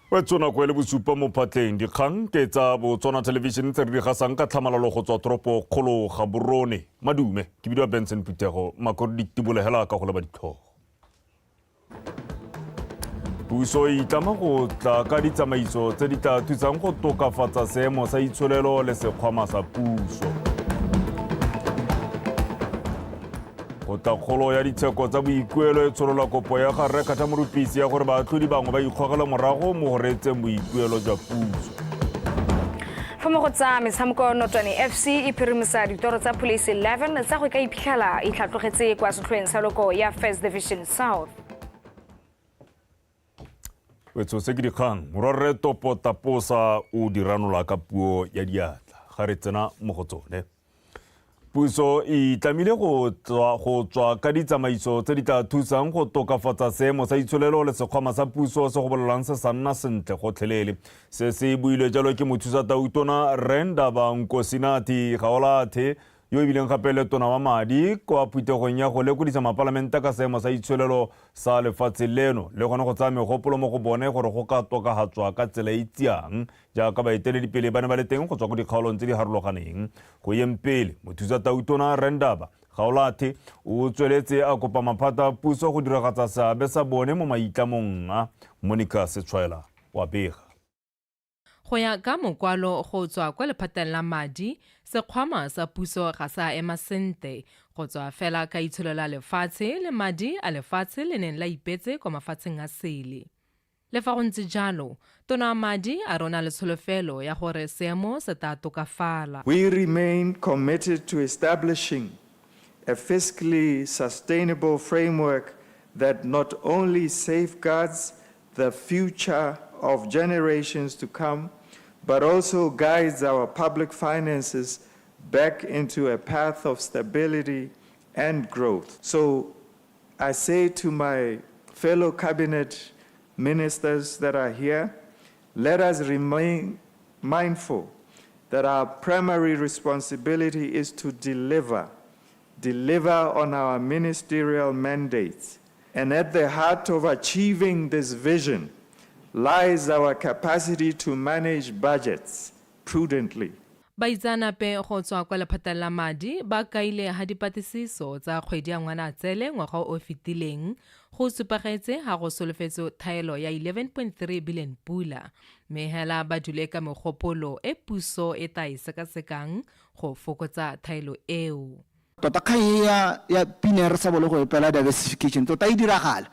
Wetso nako e le bosupa mo phatleng. Dikgang ke tsa Botswana Television tse re di gasang ka tlhamalalo go tswa toropo kgolo Gaborone. Madume, ke bidiwa Benson Phuthego, makoro di tibolegela ka go leba ditlhogo. Puso e itlama go tla ka ditsamaiso tse di tla thusang go tokafatsa seemo sa itsholelo le sekgwama sa puso. Kgotlakgolo ya ditsheko tsa boikuelo e tsholola kopo ya ga Rre Khatha Morupisi ya gore baatlhodi bangwe ba ikgogele morago mo go reetseng boikuelo jwa puso. Fa mo go tsa metshameko, Notwane FC e phirimisa ditoro tsa Police 11 tsa go ka iphitlhela e tlhatlogetse kwa setlhoeng sa loko ya First Division South. Wetso se ke dikgang, morwarre Topo Taposa o di ranola ka puo ya diatla. Ga re tsena mo go tsone. Puso e itlamile go tswa go tswa ka ditsamaiso tse di tla thusang go tokafatsa seemo sa itsholelo le sekgwama sa puso se go bolelwang se sa nna sentle gotlhelele. Se se builwe jalo ke mothusa tautona Rre Ndaba Nkosinathi Gaolathe yo e bileng gape le tona wa madi kwa phuthegong ya go lekodisa mapalamente ka seemo sa itsholelo sa lefatshe leno le gone go tsaya megopolo mo go bone gore go ka tokahatswa ka tsela e tsiang jaaka baeteledipele ba ne ba le teng go tswa ko dikgaolong tse di harologaneng. Go yeng pele, mothusa tautona Rre Ndaba Gaolathe o tsweletse a kopa maphata a puso go diragatsa seabe sa bone mo maitlamong a. Monica Setshwaela wa bega. Go ya ka mokwalo go tswa kwa lephateng la madi, sekgwama sa puso ga sa ema sente go tswa fela ka itsholo la lefatshe le madi a lefatshe le neng la ipetse kwa mafatsheng a sele. Le fa go ntse jalo, tona wa madi a re o na le tsholofelo ya gore seemo se tla tokafala. We remain committed to establishing a fiscally sustainable framework that not only safeguards the future of generations to come, but also guides our public finances back into a path of stability and growth. So I say to my fellow cabinet ministers that are here, let us remain mindful that our primary responsibility is to deliver, deliver on our ministerial mandates. And at the heart of achieving this vision lies our capacity to manage budgets prudently. Baitseanape go tswa kwa lephateng la madi ba kaile ha dipatlisiso tsa kgwedi ya Ngwanaatsele ngwaga o o fetileng go supagetse ha go solofetswe thaelo ya 11.3 billion pula, mme hela ba dule ka megopolo e puso e tla e sekasekang go fokotsa thaelo eo. Tota kgang e ya ya pina e re sa bolo go epela diversification tota e diragala.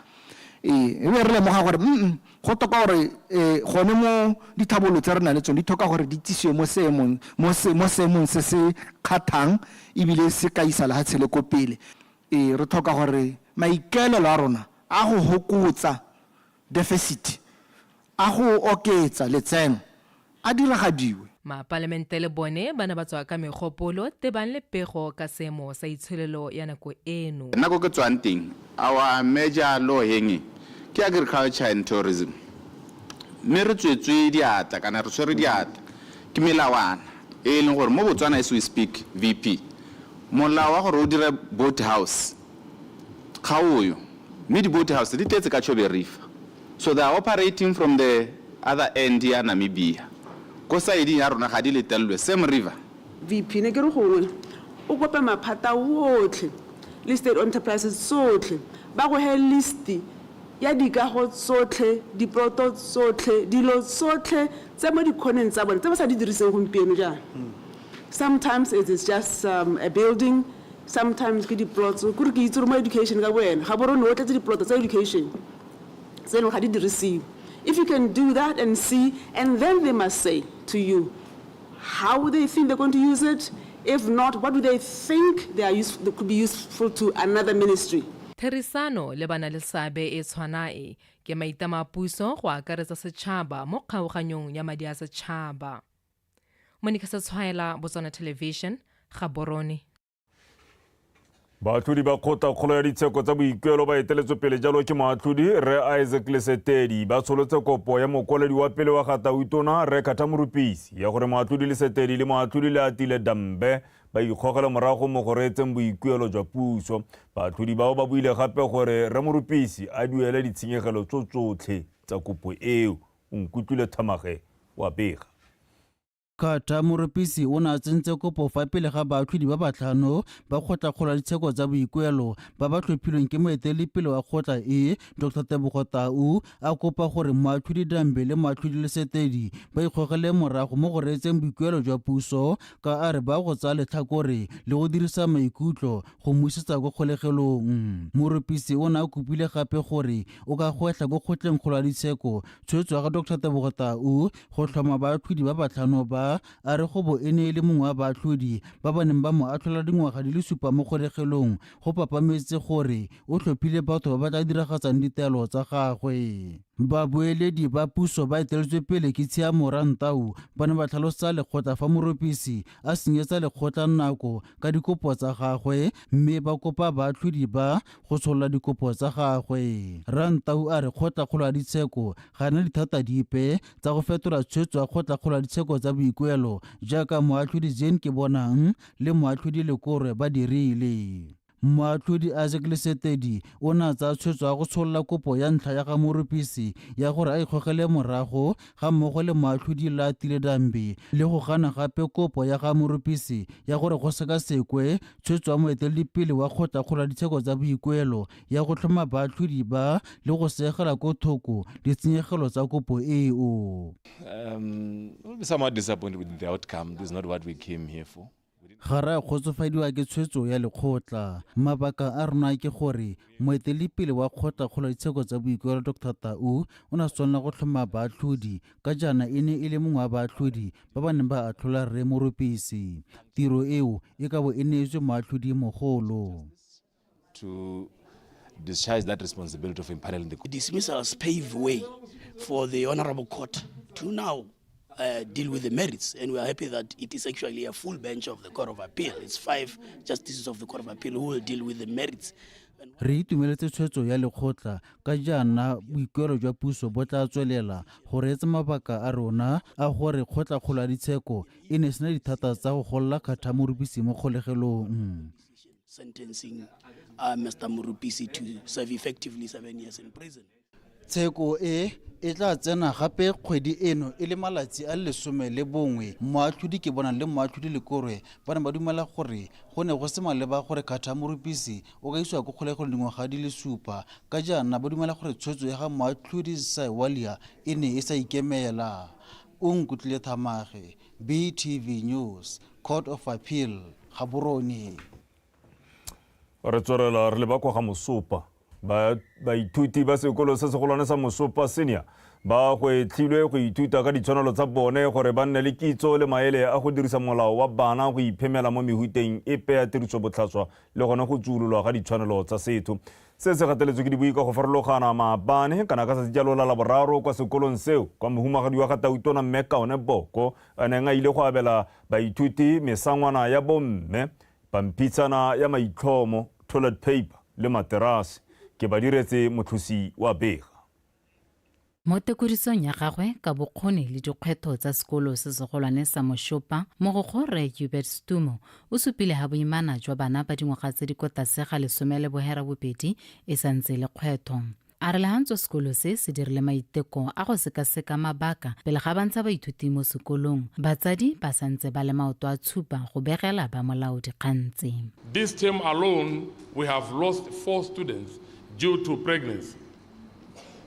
Ee, e be re lemoga gore mm go toka gore eh, gone mo dithabololo tse re nang le tsone di tlhoka gore di tsisiwe mo seemong mo se mo seemong se se kgathang ebile se ka isa lehatshe le ko pele. Ee, re tlhoka gore maikaelelo a rona a go hokotsa deficit, a go oketsa letseno a diragadiwe. Mapalamente le bone ba ne ba tswa ka megopolo tebang le pego ka seemo sa itsholelo ya nako eno. Nna ko ke tswang teng, our major low hanging ke agriculture and tourism. Mme re tswetswe diatla kana re tshwere diatla ke melawana e e leng gore mo Botswana as we speak, VP, molao wa gore o dire boat house ga oyo mme di boat house di tletse ka Chobe River. So they are operating from the other end ya Namibia. Ko side ya rona ga di letelelwe, same river. VP, ne ke re gongwe o kope maphata otlhe le state enterprises tsotlhe ba go he list ya dikago tsotlhe, diploto tsotlhe, dilo tsotlhe tse mo dikhoneng tsa bone tse ba sa di diriseng gompieno jaana. Sometimes it is just a building, sometimes ke di-plots, kore ke itse gore mo education ka bo wena, Gaborone o tletse di-ploto tsa education tse e leng ga di dirisiwe. If you can do that and see, and then they must say to you how they think they're going to use it, if not, what do they think they are use, they could be useful to another ministry. Therisano le banaleseabe e tshwana e, ke maitlamo a puso go akaretsa setšhaba mo kgaoganyong ya madi a setšhaba. Monica Setshwaela, Botswana Television, Gaborone. Baatlhodi ba kgotla kgolo ya ditsheko tsa boikuelo ba eteletswe pele jalo ke moatlhodi Rre Isaac Lesetedi ba tsholotse kopo ya mokwaledi wa pele wa ga Tautona Rre Khatha Morupisi ya gore moatlhodi Lesetedi le moatlhodi Leatile Dambe ba ikgogele morago mo go reetseng boikuelo jwa puso. Baatlhodi bao ba buile gape gore Rre Morupisi a duele ditshenyegelo tso tsotlhe tsa kopo eo. Onkutlwile Thamage wa bega. Carter Morupisi o ne a tsentse kopo fa pele ga baatlhodi ba batlhano ba kgotlakgolo ya ditsheko tsa boikuelo ba ba tlhophilweng ke moeteledipele wa kgotla e Dr Tebogo Tau a kopa gore moatlhodi Dambe le moatlhodi Lesetedi ba ikgogele morago mo go reetseng boikuelo jwa puso ka a re ba go tsaya letlhakore le go dirisa maikutlo go mmusetsa ko kgolegelong. Morupisi o ne a kopile gape gore o ka gwetlha ko kgotleng kgolo ya ditsheko tshwetso ya ga Dr Tebogo Tau go tlhoma baatlhodi ba batlhano ba a re go bo e ne e le mongwe wa baatlhodi ba ba neng ba mo atlhola dingwaga di le supa mo kgolegelong go papametse gore o tlhophile batho ba ba tla diragatsang ditaelo tsa gagwe. Babueledi ba puso ba eteletswe pele ke Tshiamo Rantau ba ne ba tlhalosa lekgotla fa Morupisi a senyetsa lekgotla nako ka dikopo tsa gagwe mme ba kopa baatlhodi ba go tsholola dikopo tsa gagwe. Rantau a re kgotlakgolo ya ditsheko ga ena dithata dipe tsa go fetola tshwetso ya kgotlakgolo ya ditsheko tsa boikuelo jaaka moatlhodi Jane Kebonang le moatlhodi Lekorwe ba dirile. Moatlhodi Isaac Lesetedi o ne a tsaya tshwetso ya go tsholola kopo ya ntlha ya ga Morupisi ya gore a ikgogele morago ga mmogo le moatlhodi Latile Dambi le go gana gape kopo ya ga Morupisi ya gore go sekasekwe tshwetso ya moeteledipele wa kgotlakgolo ya ditsheko tsa boikuelo ya go tlhoma baatlhodi ba le go seegela ko thoko ditshenyegelo tsa kopo eo. We'll be somewhat disappointed with the outcome. This is not what we came here for. Ga re a kgotsofadiwa ke tshwetso ya lekgotla. Mabaka a rona ke gore moeteledipele wa kgotlakgolo ya ditsheko tsa boikuelo Dr Tau o ne a tshwanela go tlhoma baatlhodi ka jaana e ne e le mongwe wa baatlhodi ba ba neng ba atlhola rre Morupisi. Tiro eo e ka bo e neetswe moatlhodi mogolo. To discharge that responsibility of impaneling the dismissals pave way for the honorable court to now deal with the merits, and we are happy that it is actually a full bench of the Court of Appeal. It's 5 justices of the Court of Appeal who will deal with the merits. Re itumeletse tshwetso ya lekgotla ka jaana boikuelo jwa puso bo tla tswelela go reetsa mabaka a rona a gore kgotlakgolo ya ditsheko e ne sena dithata tsa go golola Carter Morupisi mo kgolegelong. Sentencing Mr. Morupisi to serve effectively 7 years in prison. Tsheko e e tla tsena gape kgwedi eno e le malatsi a le 11. Moatlhodi ke bonang le moatlhodi Lekorwe ba ne ba dumela gore go ne go se maleba gore Carter Morupisi o ka isiwa ko kgolegelong dingwaga di le 7 ka jaana ba dumela gore tshwetso ya ga moatlhodi Saiwalia e ne e sa ikemela. Onkutlwile Thamage, BTV News, Court of Appeal, Gaborone. Re tswelela re leba kwa ga Mosopa. Baithuti ba sekolo se segolwane sa Mosopa Senior ba gwetlhilwe go ithuta ka ditshwanelo tsa bone gore ba nne le kitso le maele a go dirisa molao wa bana go iphemela mo mehuteng epe ya tirisobotlhaswa le gone go tsuololwa ga ditshwanelo tsa setho. Se se gateletswe ke dibui ka go farologana maabane kana ka tsatsi jalo la Laboraro kwa sekolong seo kwa mohumagadi wa ga Tautona Mme Kaone Boko a neng a ile go abela baithuti mesangwana ya bomme, pampitshana ya maitlhomo, toilet paper le materase. Ke ba diretse motlhosi wa bega. Mo tekodisong ya gagwe ka bokgoni le dikgwetho tsa sekolo se segolwane sa Moshopa, mogokgo Rre Hubert Stumo o supile ha boimana jwa bana ba dingwaga tse di ko tlase ga 18 e santse le kgwetho. A re le ha ntse sekolo se se dirile maiteko a go sekaseka mabaka pele ga ba ntsha baithuti mo sekolong, batsadi ba santse ba le maoto a tshupa go begela ba molao dikgang tse. This term alone, we have lost 4 students due to pregnancy.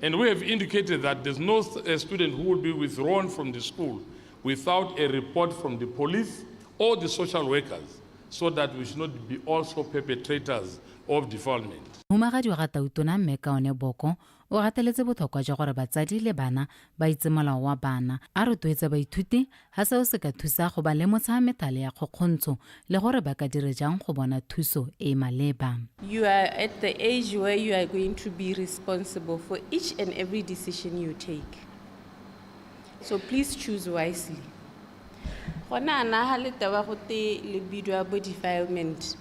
And we have indicated that there's no student who will be withdrawn from the school without a report from the police or the social workers, so that we should not be also perpetrators of defilement. Mohumagadi wa ga Tautona Mme Kaone Boko o gateletse botlhokwa jwa gore batsadi le bana ba itse molao wa bana. A rotloetsa baithuti ha seo se ka thusa go ba lemotsha methale ya kgokgontsho le gore ba ka dire jang go bona thuso e maleba. You are at the age where you are going to be responsible for each and every decision you take. So please choose wisely. Gona ana ha le taba go te le bidwa bo defilement.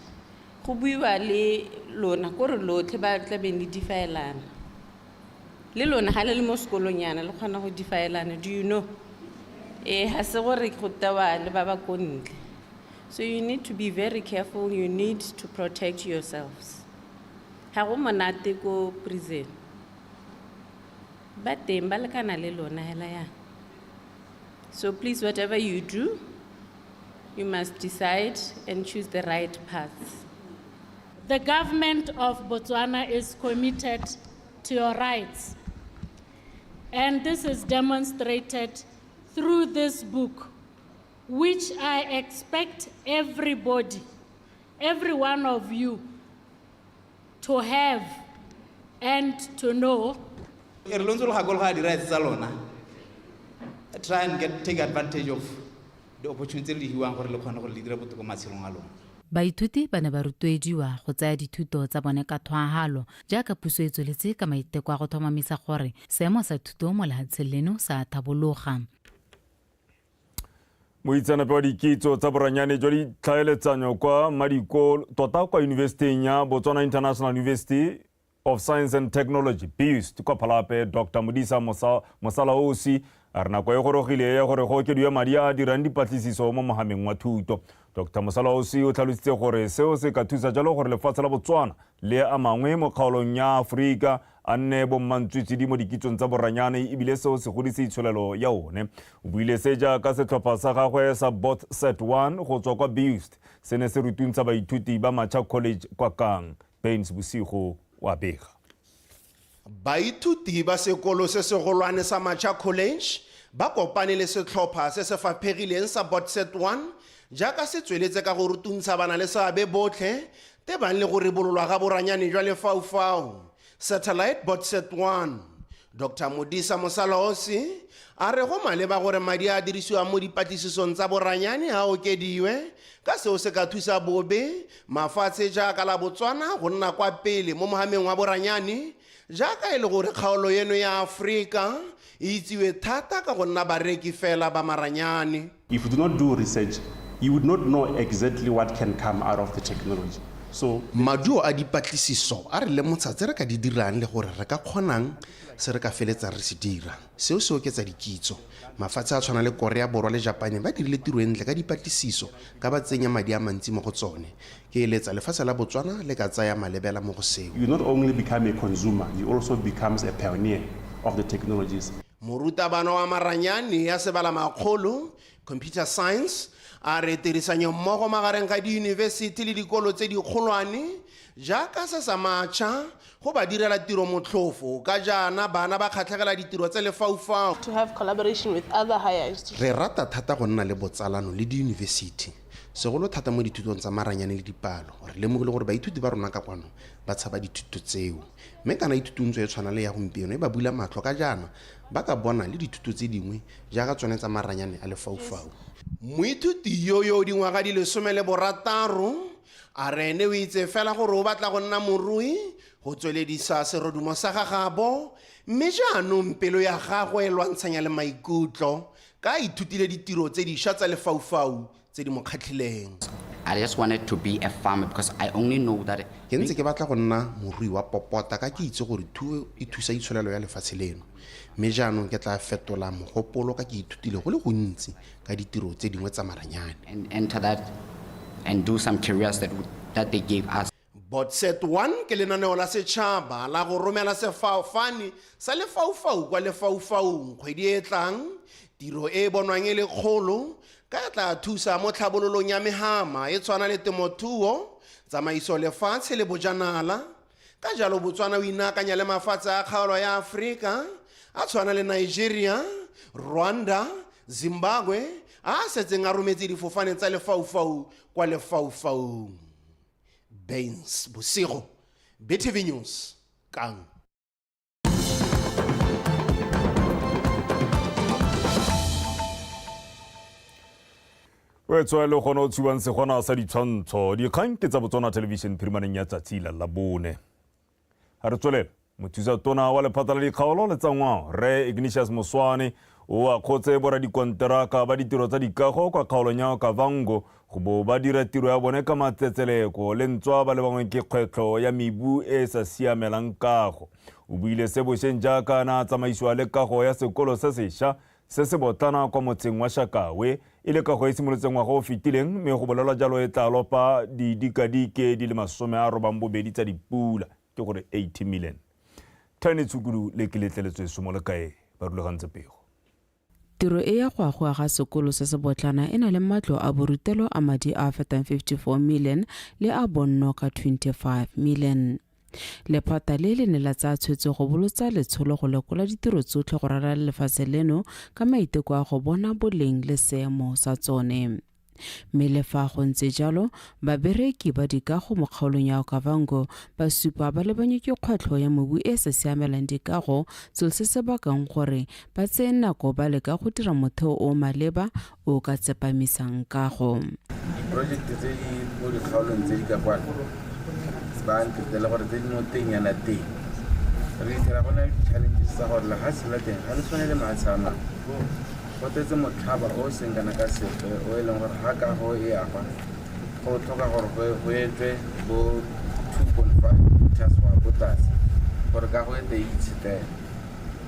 Go buiwa le lona ko re lotlhe ba tla beng le defilana. Le lona ha le le mo sekolong yana le kgona go defilana, do you know? Ha se gore go tewa le ba ba ko ntle. So you need to be very careful, you need to protect yourselves. Ha go monate ko prison. Ba teng ba lekana le lona hela yana. So please, whatever you do, you must decide and choose the right path. The government of Botswana is committed to your rights. And this is demonstrated through this book, which I expect everybody, every one of you, to have and to know. E re lo ntse lo gakologa di-rights tsa lona, try and get, take advantage of the opportunity tse le di hiwang gore le kgone gore le dire botoka matshelong a lona. Baithuti ba ne ba rotloediwa go tsaya dithuto tsa bone ka tlhoahalo jaaka puso e tsweletse ka maiteko a go tlhomamisa gore seemo sa thuto mo lehatsheng leno sa thabologa. Moitseanape wa dikitso tsa boranyane jwa ditlhaeletsanyo kwa Madikolo tota kwa yunibesiting ya Botswana International University of Science and Technology BIUST kwa Phalape Dr Modisa Mosalaosi a re nako e gorogile ya gore go okediwe madi a a dirang dipatlisiso mo mohameng wa thuto. Dr Mosalaosi o tlhalositse gore seo se ka thusa jalo gore lefatshe la Botswana le a mangwe mo kgaolong ya Aforika a nne bommantswitswidi mo dikitsong tsa boranyane ebile seo se godise itsholelo ya one. O buile se jaaka setlhopha sa gagwe sa Bot Set 1 go tswa kwa BIUST se ne se rutuntsha baithuti ba Macha College kwa Kang. Baines Bosigo wa bega. Baithuti ba sekolo se segolwane sa Macha College ba kopane le setlhopha se se faphegileng sa Botset 1 jaaka se tsweletse ka go rutuntsha bana le seabe botlhe tebang le go ribololwa ga boranyane jwa lefaufau Satellite Botset 1. Dr Modisa Mosalaosi a re go maleba gore madi a a dirisiwang mo dipatlisisong tsa boranyane a okediwe ka seo se ka thusa bobe mafatshe jaaka la Botswana go nna kwa pele mo mohameng wa boranyane jaaka e le gore kgaolo eno ya Afrika e itsiwe thata ka go nna bareki fela ba maranyane. If you do not do research, you would not know exactly what can come out of the technology. So Maduo a dipatlisiso a re lemotsha tse re ka di dirang le gore re ka kgonang se re ka feletsang re se dira. Seo se oketsa dikitso. Mafatshe a tshwana le Korea Borwa le Japane ba dirile tiro e ntle ka dipatlisiso ka ba tsenya madi a mantsi mo go tsone. Ke eletsa lefatshe la Botswana le ka tsaya malebela mo go seo. You not only become a consumer, you also becomes a pioneer of the technologies. Morutabana wa maranyane ya sebalamakgolo, computer science, a re tirisanyommogo magareng ga diyunibesithi le dikolo tse dikgolwane jaaka se sa matšha go ba direla tiro motlhofo ka jaana bana ba kgatlhegela ditiro tse lefaufau. To have collaboration with other higher institutions. Re rata thata go nna le botsalano le diyunibesithi, segolo thata mo dithutong tsa maranyane le dipalo. Re lemogile gore baithuti ba rona ka kwano ba tshaba dithuto tseo. Mme kana ithutuntsho e tshwana le ya gompieno e ba bula matlho ka jaana ba ka bona le dithuto tse dingwe jaaka tsone tsa maranyane a lefaufau. Moithuti yo yo dingwaga di 16 a re ene o itse fela gore o batla go nna morui go tsweledisa serodumo sa gagabo mme jaanong pelo ya gagwe e lwantshanya le maikutlo ka a ithutile ditiro tse dišwa tsa lefaufau tse di mo kgatlhileng. I just wanted to be a farmer because I only know that Ke ntse ke batla go nna morui wa popota ka ke itse gore thuo e thusa itsholelo ya lefatshe leno. Mme jaanong ke tla fetola mogopolo ka ke ithutile go le gontsi ka ditiro tse dingwe tsa maranyane. And enter that and do some careers that, that they gave us. Botset 1 ke lenaneo la setšhaba la go romela sefofane sa lefaufau kwa lefaufaung kgwedi e e tlang, tiro e e bonwang e le kgolo ka e tla thusa mo tlhabololong ya mehama e tshwana le temothuo, tsamaiso lefatshe le bojanala. Ka jalo Botswana o inaakanya le mafatshe a kgaolo ya Aforika a tshwana le Nigeria, Rwanda, Zimbabwe a a setseng a rometse difofane tsa lefaufau kwa lefaufaung. Baines Bosigo, BTV News, Kang. O etswa le gone o tshubang segwana sa ditshwantsho. Dikgang ke tsa Botswana Television phirimaneng ya tsatsi la Labone. Ga re tswelela, mothusa tona wa lephata la dikgaolo le tsa ngwao Rre Ignatius Moswane o akgotse boradikonteraka ba ditiro tsa dikago kwa kgaolong ya Okavango go bo ba dira tiro ya bone ka matsetseleko le ntswa ba lebangwe ke kgwetlho ya mebu e e sa siamelang kago. O buile se bosheng jaaka a ne a tsamaisiwa le kago ya sekolo se sesha se se botlana kwa motseng wa Shakawe e le kago e simolotseng ngwaga o fetileng mme go bolelwa jalo e tla lopa didikadike di le 80 tsa dipula, ke gore 80 million. Thane Tshukudu le Keletleletswe Somolekae ba rulagantse pego. Tiro e ya go agiwa ga sekolo se se botlana e na le matlo a borutelo a madi a a fetang 54 million le a bonno ka 25 million. Lephata le le ne la tsaya tshwetso go bolotsa letsholo go lekola ditiro tsotlhe go ralala lefatshe leno ka maiteko a go bona boleng le seemo sa tsone. Mme le fa go ntse jalo, babereki ba dikago mo kgaolong ya Okavango ba supa ba lebanywe ke kgwetlho ya mobu e e sa siamelang dikago, selo se se bakang gore ba tseye nako ba leka go dira motheo o o maleba o o ka tsepamisang kago. Diprojekte tse di mo dikgaolong tse di ka kwano ba ntetele gore tse di mo tengnyana teng re fitlhela go na le di-challenges tsa gore lefatshe la teng ga le tshwane le mafatshe a mangwe. Go tletse motlhaba o o seng kana ka sepe o e leng gore ga kago e agwa go tlhoka gore go etswe bo 2.5 meters go ya ko tlase gore kago e te e itshetele.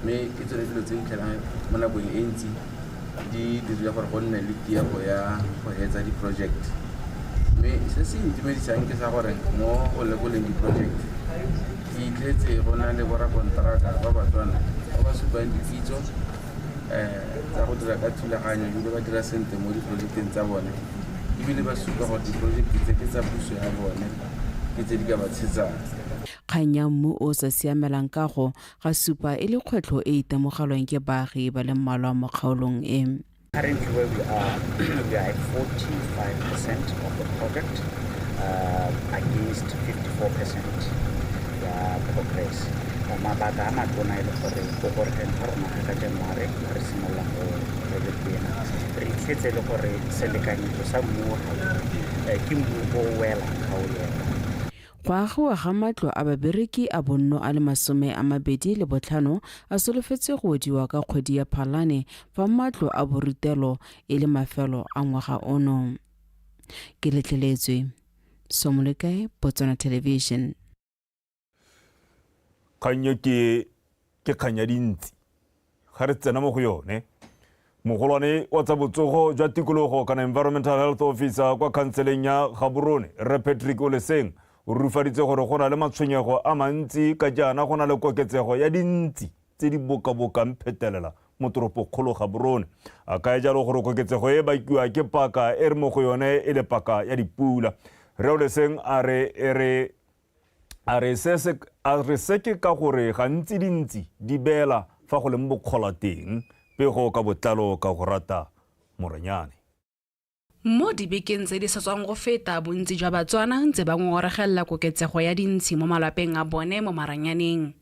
Mme ke tsone dilo tse fitlhelang mo nakong e ntsi di dirile gore go nne le tiego ya go hetsa di-project. Mme se se intumedisang ke sa gore mo go lekoleng di-project ke itlhetse go na le borakonteraka ba Batswana ba ba supang dikitso tsa go dira ka thulaganyo ebile ba dira sentle mo diprojecteng tsa bone ebile ba supa gore diprojekte tse ke tsa puso ya bone ke tse di ka ba tshetsang. Kgang ya mmu o o sa siamelang kago ga supa e le kgwetlho e e itemogelwang ke baagi ba le mmalwa mo kgaolong e. Currently where we are, we are at 45% of the project against 54% ya progress. Mabaka a matona e le gore go gorogeng ga rona ga ka January re simolola go project ena re itlhetse e le gore selekanyetso sa mmu ga ke mmu o welang ga o ela. Go agiwa ga matlo a babereki a bonno a le 25 a solofetse go wediwa ka kgwedi ya Phalane fa matlo a borutelo e le mafelo a ngwaga ono. Ke letleletswe. Somolekae, Botswana Television. Kgang e ke ke kgang ya dintsi. Ga re tsena mo go yone, mogolwane wa tsa botsogo jwa tikologo kana environmental health officer kwa khanseleng ya Gaborone, Rre Patrick Oleseng, o rurifaditse gore go na le matshwenyego a mantsi ka jaana go na le koketsego ya dintsi tse di bokabokang phetelela mo toropokgolo Gaborone. A kaya jalo gore koketsego e bakiwa ke paka e re mo go yone e le paka ya dipula. Rre Oleseng a re e re A re se se a re se ke ka gore gantsi dintsi di beela fa go leng bokgola teng. Pego ka botlalo ka go rata Moranyane. Mo dibekeng tse di sa tswang go feta, bontsi jwa Batswana ntse ba ngongoregelela koketsego ya dintshi mo malwapeng a bone mo maranyaneng.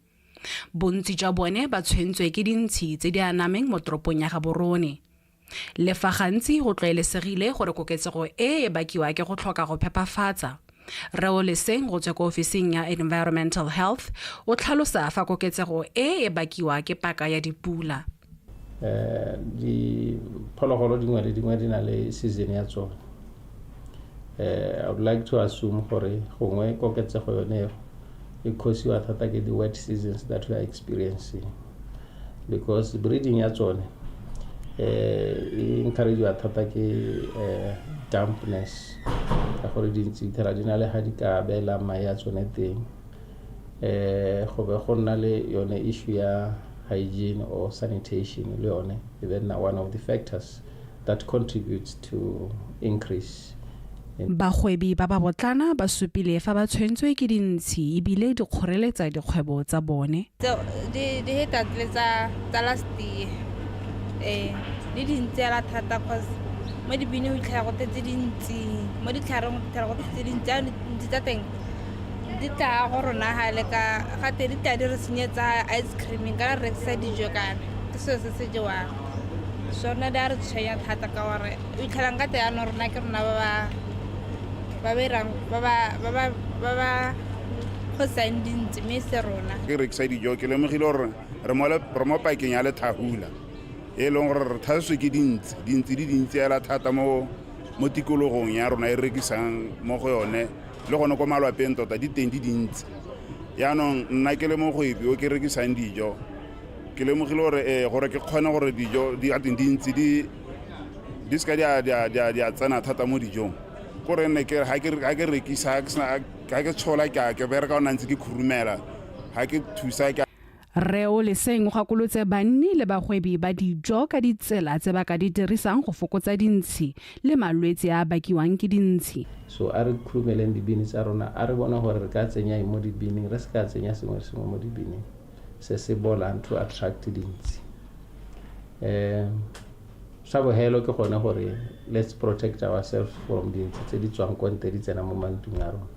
Bontsi jwa bone ba tshwentswe ke dintshi tse di anameng mo toropong ya Gaborone. Le fa gantsi go tlwaelesegile gore koketsego e e bakiwa ke go tlhoka go phepafatsa, Rre Oleseng go tswa ko ofising ya Environmental Health o tlhalosa fa koketsego e e bakiwa ke paka ya dipula. Diphologolo dingwe le dingwe di na le season ya tsone. I would like to assume gore gongwe koketsego yone eo e causiwa thata ke the wet seasons that we are experiencing, because breeding ya tsone e encourageiwa thata ke dampness, ka gore dintsi thela di na le ga di ka beela mae a tsone teng. Go be go nna le yone issue ya hygiene or sanitation, le yone e be nna one of the factors that contributes to increase. Bagwebi ba babotlana ba supile fa ba tshwentswe ke dintshi ebile di kgoreletsa dikgwebo tsa bone. Tseo di di heta le tsa tsa last year. Ee, di dintsi hela thata cause mo dibini o fitlhela go tletse dintsi, mo ditlhareng o fitlhela go tletse dintsi, jaanong dintsi tsa teng di tla go rona ga le ka gate di tla di re senyetsa ice cream kana re rekisa dijo kana ke selo se se jewang. Sone di a re tshwenya thata ka gore o itlhelang ka jaanong rona ke rona ba ba ba berang ba ba ba ba ba ba kgosang dintsi mme se rona. Ke rekisa dijo, ke lemogile gore re mo re mo pakeng ya lethahula e leng gore re thaswe ke dintsi, dintsi di dintsi hela thata mo mo tikologong ya rona e rekisang mo go yone, le gone ko malwapeng tota di teng di dintsi. Yaanong nna ke le mogwebi o ke rekisang dijo, ke lemogile gore gore ke kgone gore dijo di a teng dintsi di di seka di a tsena thata mo dijong, kore nne ke ga ke rekisa, ga ke tshola, ke a ke bereka o ntse ke khurumela, ga ke thusa ke. Rre Oleseng o gakolotse banni le bagwebi ba dijo ka ditsela tse ba ka di dirisang go fokotsa dintshi le malwetse a a bakiwang ke dintshi. So a re khurumeleng dibini tsa rona, a re bone gore re ka tsenya eng mo dibining, re se ka tsenya sengwe le sengwe mo dibining se se bolang to attract dintsi. Um sa bohelo ke gone gore let's protect ourselves from dintsi tse di tswang ko nte di tsena mo mantlong a rona.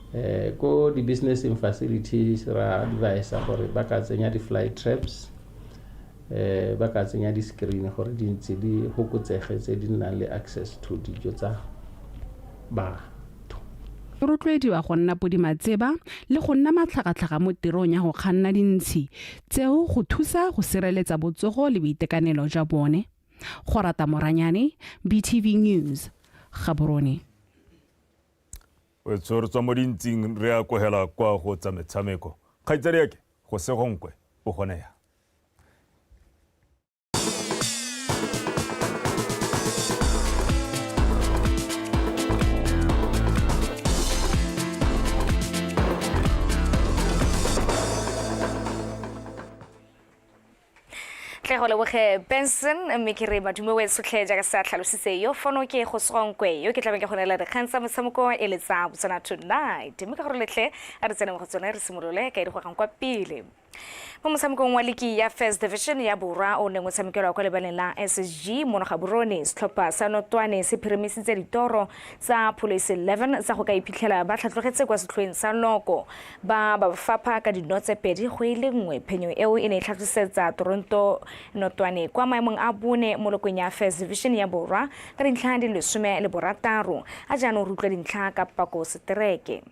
Eh ko di-businessing facilities ra advisa gore ba ka tsenya di-fly traps eh ba ka tsenya di-screen gore dintsi di fokotsege tse di nnang le access to dijo tsa batho. Rotloediwa go nna podimatseba le go nna matlhagatlhaga mo tirong ya go kganna dintshi tseo go thusa go sireletsa botsogo le boitekanelo jwa bone. Gorata Moranyane, BTV News, Gaborone. O tshwere tswa mo dintsing re a kogela kwa go tsa metshameko. Kgaitsadi yake go segonkwe o gone ya. Tle go leboge Benson, mme ke re madume we sotlhe jaaka se a tlhalositse yo fono ke go segonkwe yo ke tlabeng ke go neela dikgang tsa motshameko e le tsa Botswana Tonight. Mme ka gore letlhe a re tsene mo go tsone re simolole ka e di gogang kwa pele. Mo motshamekong wa liki ya First Division ya Borwa o neng o tshamekelwa kwa lebaleng la SSG mono Gaborone, setlhopha sa Notwane se phirimisitse ditoro tsa Police 11 tsa go ka iphitlhela ba tlhatlogetse kwa setlhoeng sa loko ba ba fapha ka dino tse 2 go e le 1. Phenyo eo e ne e tlhatlhosetsa Toronto Notwane kwa maemong a bone mo lokong ya First Division ya Borwa ka dintlha di le 16. A jaanong re utlwa dintlha ka pako setereke.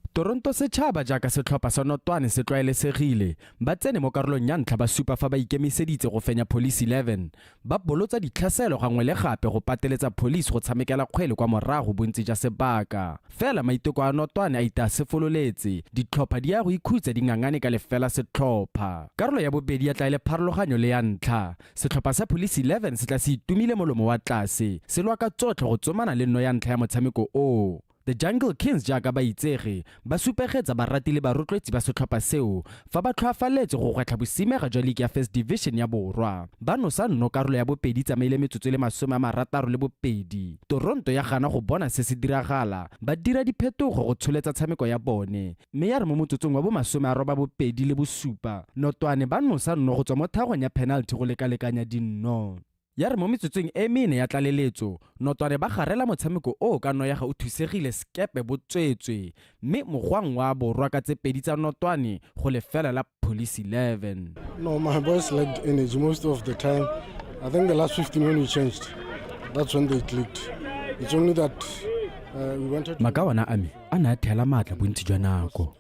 Toronto setšhaba jaaka setlhopha sa Notwane se tlwaelesegile, ba tsene mo karolong ya ntlha ba supa fa ba ikemiseditse go fenya Police 11. Ba bolotsa ditlhaselo gangwe le gape go pateletsa Police go tshamekela kgwele kwa morago bontsi ja sebaka. Fela maiteko a Notwane a itaya sefololetse, ditlhopha di ya go ikhutsa di ngangane ka lefela setlhopha. Karolo ya bobedi ya tla e le pharologanyo le ya ntlha. Setlhopha sa Police 11 se tla se itumile molomo wa tlase, se lwa ka tsotlhe go tsomana le nno ya ntlha ya motshameko o. The Jungle Kings jaaka ba itsege, ba supegetsa barati le barotloetsi ba setlhopha seo fa ba tlhoafaletse go gwetlha bosimega jwa liki ya First Division ya Borwa. Ba nosa nno karolo ya bopedi tsamaile metsotso e le 62. Toronto ya gana go bona se se diragala, ba dira diphetogo go tsholetsa tshameko ya bone, mme ya re mo motsotsong wa bo 87, Notwane ba nosa nno go tswa mo thagong ya penalty go lekalekanya dinno. Ya re mo metsotsong e mene ya tlaleletso, Notwane ba garela motshameko o ka no ya ga o thusegile sekepe bo tswetswe, mme mogwang wa borwa ka tse pedi tsa Notwane go lefela la Police 11. No, my boys lacked energy most of the time. I think the last 15 when we changed, that's when they clicked. It's only that we wanted to Makawana a me a ne a thela maatla bontsi jwa nako,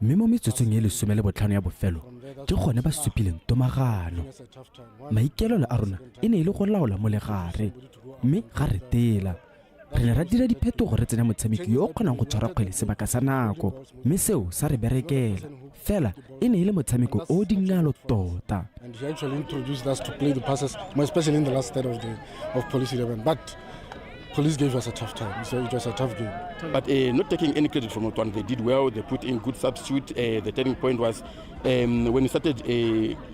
mme mo metsotsong e 15 ya bofelo ke gone ba supileng tomagano. Maikaelelo a rona e ne e le go laola mo legare, mme ga re tela. Re ne ra dira diphetogo re tsenya motshameki yo o kgonang go tshwara kgwele sebaka sa nako, mme seo sa re berekela. Fela e ne e le motshameko o o dingalo tota. And he actually introduced us to play the passes, more especially in the last third of Police 11. But Police gave us a tough time, so it was a tough game. But not taking any credit from Notwane, they did well, they put in good substitute. The turning point was when we started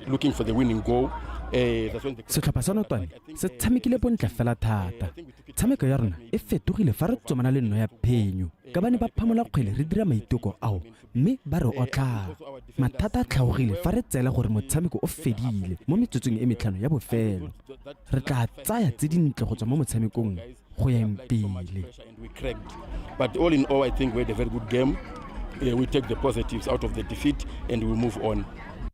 looking for the winning goal. That's when the Setlhopha sa Notwane se tshamekile bontle fela thata. Tshameko ya rona e fetogile fa re tsomana le nno ya phenyo. Ka ba ne ba phamola kgwele re dira maiteko ao, mme ba re otlhaa. Mathata a tlhaogile fa re tseela gore motshameko o fedile mo metsotsong e 5 ya bofelo. Re tla tsaya tse dintle go tswa mo motshamekong go yang pele. But all in all, I think we had a very good game. We take the positives out of the defeat and we move on.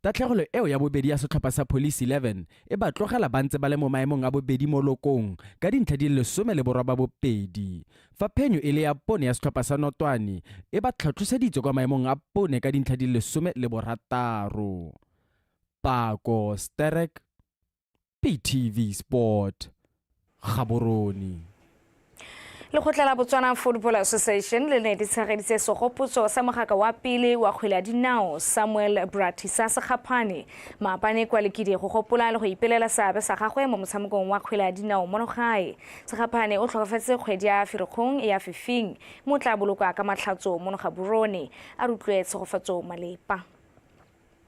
Tatlhegelo eo ya bobedi ya setlhopha sa Police 11 e ba tlogela ba ntse ba le mo maemong a bobedi mo lokong ka dintlha di le 12. Fa phenyo e le ya pone ya setlhopha sa Notwane e ba tlhatlhoseditse kwa maemong a pone ka dintlha di le 16. Pako Sterek, BTV Sport, Gaborone. Lekgotla la Botswana Football Association le ne di tshegeditse segopotso sa mogaka wa pele wa kgwele ya dinao Samuel Bratisa Sekgapane maabane kwa Lekidi go gopola le go ipelela seabe sa gagwe mo motshamekong wa kgwele ya dinao mono gae. Sekgapane o tlhokafetse kgwedi ya Firikgong ya Fifing, mo tla bolokwa ka matlhatso mono Gaborone. A re utlwe Tshegofatso Malepa.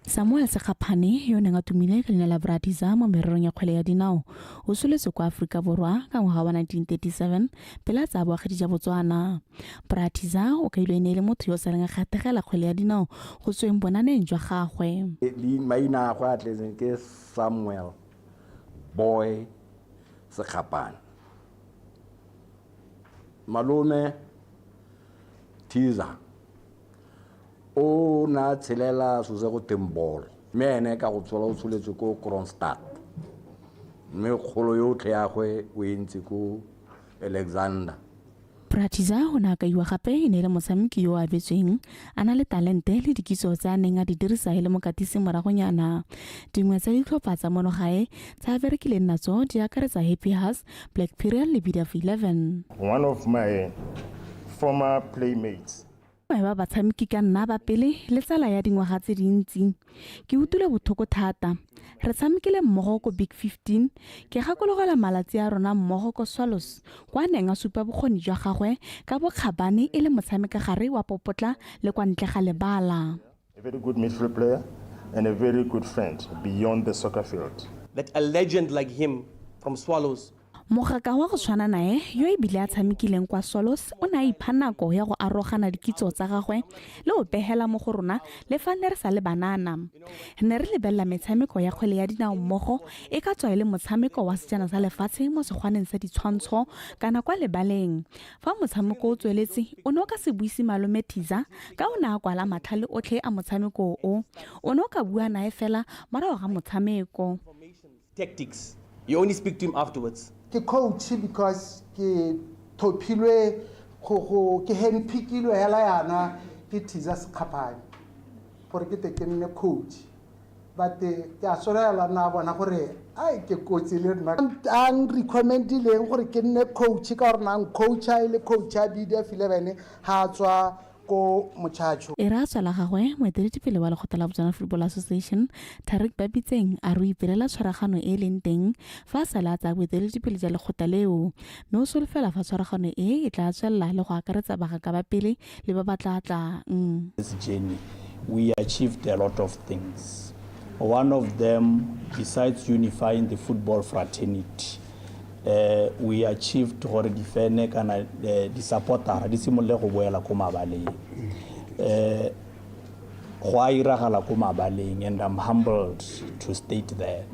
Samuel Sekgapane yo neng a tumile ka leina la Bra Tizza mo mererong ya kgwele ya dinao o soletswe kwa Aforika Borwa ka ngwaga wa 1937 pele a tsaya boagedi jwa Botswana. Bra Tizza o kailwe e ne e le motho yo o saleng a kgatlhegela kgwele ya dinao go tsweng bonaneng jwa gagwe. Maina a gagwe a tletseng ke Samuel Boy Sekgapane. Malome Tizza o ne a tshelela so se go teng bolo, mme ene ka go tshola o tsholetswe ko Kroonstad, mme kgolo yotlhe ya gwe o e ntse ko Alexander. Bra Tizza o ne a kaiwa gape e ne e le motshameki yo o abetsweng a na le talente le dikitso tse a neng a di dirisa e le mokatisi moragonyana. Dingwe tsa ditlhopha tsa mono gae tse a berekileng natso di akaretsa Happy Hearts, Black Period le BDF 11. One of my former playmates. Mongwe wa batshameki ka nna ba pele le tsala ya dingwaga tse dintsi. Ke utlwile botlhoko thata. Re tshamekile mmogo ko Big 15. Ke gakologelwa malatsi a rona mmogo ko Swallows, kwa a neng a supa bokgoni jwa gagwe ka bokgabane e le motshamekagare wa popotla le kwa ntle ga lebala. A very good midfield player and a very good friend beyond the soccer field. That a legend like him from Swallows. Mogaka wa go tshwana nae yo e bile a tshamekileng kwa Swallows o ne a ipha nako ya go arogana dikitso tsa gagwe le go pegela mo go rona le fa ne re sa le banana. Re ne re lebelela metshameko ya kgwele ya dinao mmogo, e ka tswa e le motshameko wa sejana sa lefatshe mo segwaneng sa ditshwantsho kana kwa lebaleng. Fa motshameko o tsweletse, o ne o ka se buise Malome Tizza ka o ne a kwala matlhale otlhe a motshameko o. O ne o ka bua nae fela morago ga motshameko. Tactics. You only speak to him afterwards. Ke coach because ke thophilwe go go ke handpickilwe hela yana ke Tizza Sekgapane gore ke te ke nne coach, but ke a solela na bona gore ai ke kotsi le nna a nrecommendileng gore ke nne coach ka gore na coacha e le coach a BDF 11 ha tswa ko Mochacho. E re a tswa la gagwe, moeteledipele wa lekgotla la Botswana Football Association Tarik Babitseng a re o ipelela tshwaragano e e leng teng fa a sale a tsaya boeteledipele jwa lekgotla leo, mme o solofela fa tshwaragano e e tla tswelela le go akaretsa bagaka ba pele le ba ba tla tlang. This journey, we achieved a lot of things. One of them, besides unifying the football fraternity, we achieved gore difene kana di-supportera di simolole go boela ko mabaleng. Go a iragala ko mabaleng, and I'm humbled to state that.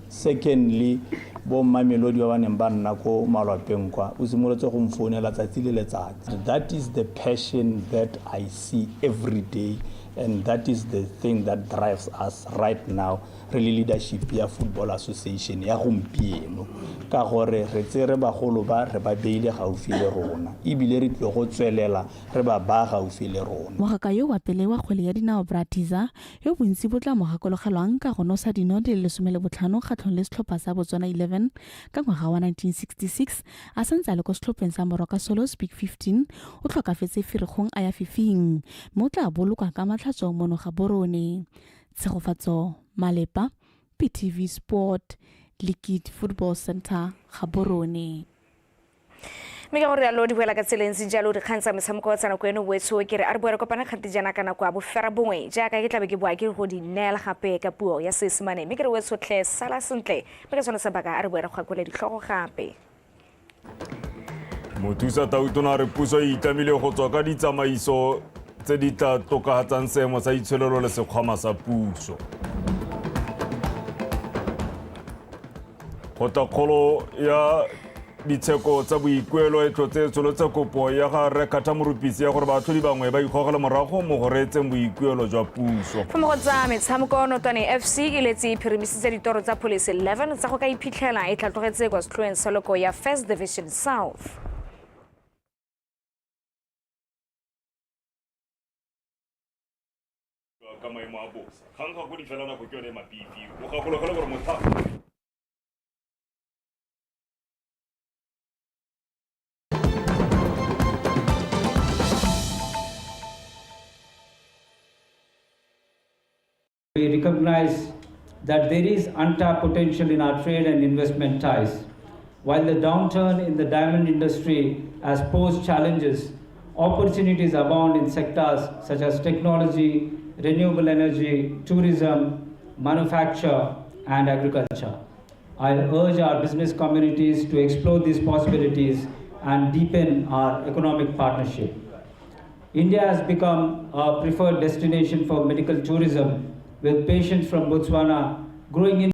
Secondly, bo Mamelodi ba ba neng ba nna ko malwapeng kwa, o simolotse go mfounela tsatsi le letsatsi. That is the passion that I see every day, and that is the thing that drives us right now, re le leadership ya Football Association ya gompieno, ka gore re tsere bagolo ba re ba beile gaufi le rona, ebile re tlile go tswelela re ba ba gaufi le rona. Mogaka yo wa pele wa kgwele ya dinao Bra Tizza, yo bontsi bo tla mo gakologelwang ka go nosa dino di le 15 kgatlhong le setlhopha sa Botswana 11 ka ngwaga wa 1966 a santse a le ko setlhopheng sa Moroka Swallows Big 15, o tlhokafetse Ferikgong a ya fifing, mme o tla bolokwa ka matlhatso mono Gaborone. Tshegofatso Malepa, PTV Sport, Liquid Football Center, Gaborone. Mme ka gore rialo di boela ka tsela e ntse jalo dikgang tsa metshameko tsa nako eno boetsho, ke re a re boe re kopana kgante jaana ka nako ya bofera bongwe jaaka ke tlabe ke boa ke go di neela gape ka puo ya Seesemane. Mme ke re boetsho tlhe sala sentle, mme ka sone sebaka a re boe re gakole ditlhogo gape. Mothusa Tautona a re puso e itlamile go tswa ka ditsamaiso tse di tla tokafatsang seemo sa itsholelo le sekgwama sa puso. Kgotlakgolo ya ditsheko tsa boikuelo e tlotse tsholotse kopo ya ga Rre Carter Morupisi ya gore baatlhodi bangwe ba ikgogele morago mo go reetseng boikuelo jwa puso. Fa mo go tsa metshameko, Notwane FC e letse e phirimisitse ditoro tsa Police 11 tsa go ka iphitlhela e tlhatlogetse kwa setlhoeng sa loko ya First Division South. Ka maemo a bosa kgang ga go di fela nako ke yone mapipi o gakologele gore motho We recognize that there is untapped potential in our trade and investment ties. While the downturn in the diamond industry has posed challenges, opportunities abound in sectors such as technology, renewable energy, tourism, manufacture, and agriculture. I urge our business communities to explore these possibilities and deepen our economic partnership. India has become a preferred destination for medical tourism, with patients from Botswana growing in